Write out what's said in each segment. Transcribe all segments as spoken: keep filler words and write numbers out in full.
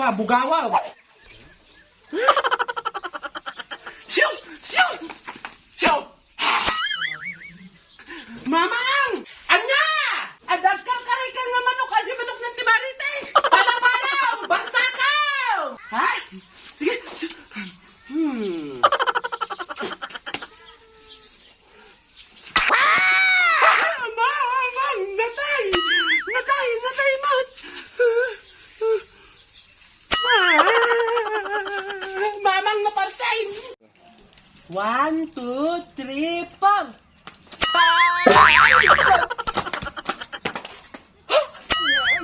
Abugawaw. Siyo! Siyo! Siyo! Mamang! Ania! Adda agkarkarayka nga manok, ania manok nga ti Marites! Pala-pala! Barsakaw! Ha? Sige! Hmm. Ah! Mamang! Natay! Natay! Natay, Mat! Mamang, napaltay! One, two, three, four!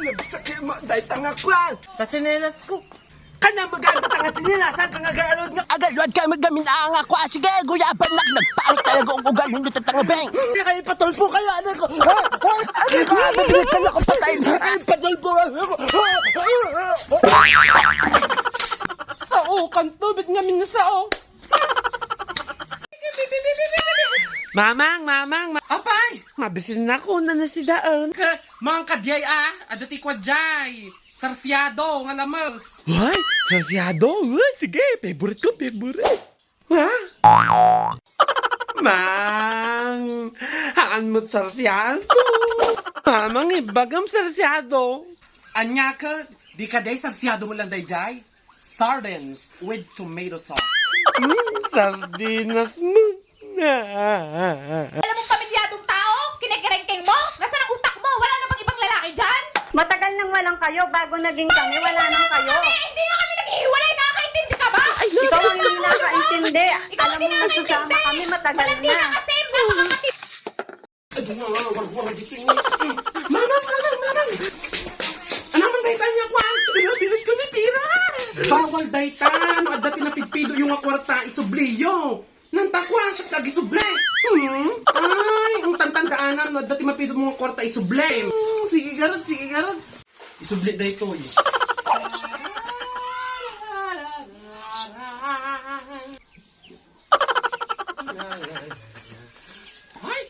Nagsakit mo, dahil tanga kwan! Sa sinelas ko. Kanya maganda tanga sinelas, ang kang agalod nga. Agalod ka, magamin ang ako. Ah, sige, guyaban na, nagpalit talaga ang ugal, hindi tatanga, beng. Hindi kayo patulpo kayo, ano ko? Ha? Ha? Ano ko? Mabilis ka na ako patay. Ay, patulpo ka. Sao, kanto, bit nga minasao. Mamang, mamang, ma- Apay! Mabisin na ko, na nasidaan. Ka, mang kadyay, ah, adda ti kwadjay. Sarsiado nga lamas. Ay, sarsiado? Uy, sige, favorite ko, favorite. Ha? Mang, haan mo sarsiado. Mamang, ibagam sarsiado. Anya ka, di ka day sarsiado mo lang, dayjay? Sardines with tomato sauce. Mm, sardinas mo. Alam mong pamilyadong tao? Kinikerengkeng mo? Nasaan ang utak mo? Wala na bang ibang lalaki dyan? Matagal nang walang kayo. Bago naging kami, wala nang kayo. Kami, hindi nga kami naghihiwalay. Nakakaintindi ka ba? Ay, ikaw ang hindi nakakaintindi. Ikaw ang hindi nakakaintindi. Alam mo, nagsasama kami matagal na. Malandi ka kasi. Napakakati- Ay, di nga, warwar dito. Manang, manang, manang! Anaman dayta nga kwan? Pira, bilis kami, pira! Bawal dayta! No adda ti napidpido yo nga kwarta, isubliyo! Nanta kwan, siak ti agisubli! Hmm? Ay, ang tantandaanam, no adda ti mapido mo nga kwarta, isubli! Hmm, sige garud, sige garud! Isubli daytoy. Ay!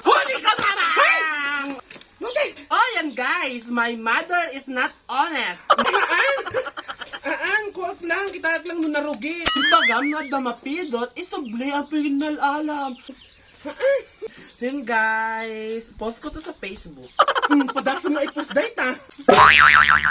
Huli ka, Mamang! Okay. Oh, yan, guys. My mother is not honest. Haan? Haan, kuak lang. Kitaak lang no narugi. Ibagam no adda mapidot, isubli ang pinal alam. Sin, guys, post ko to sa Facebook. Hmm, padasem nga i-post dayta.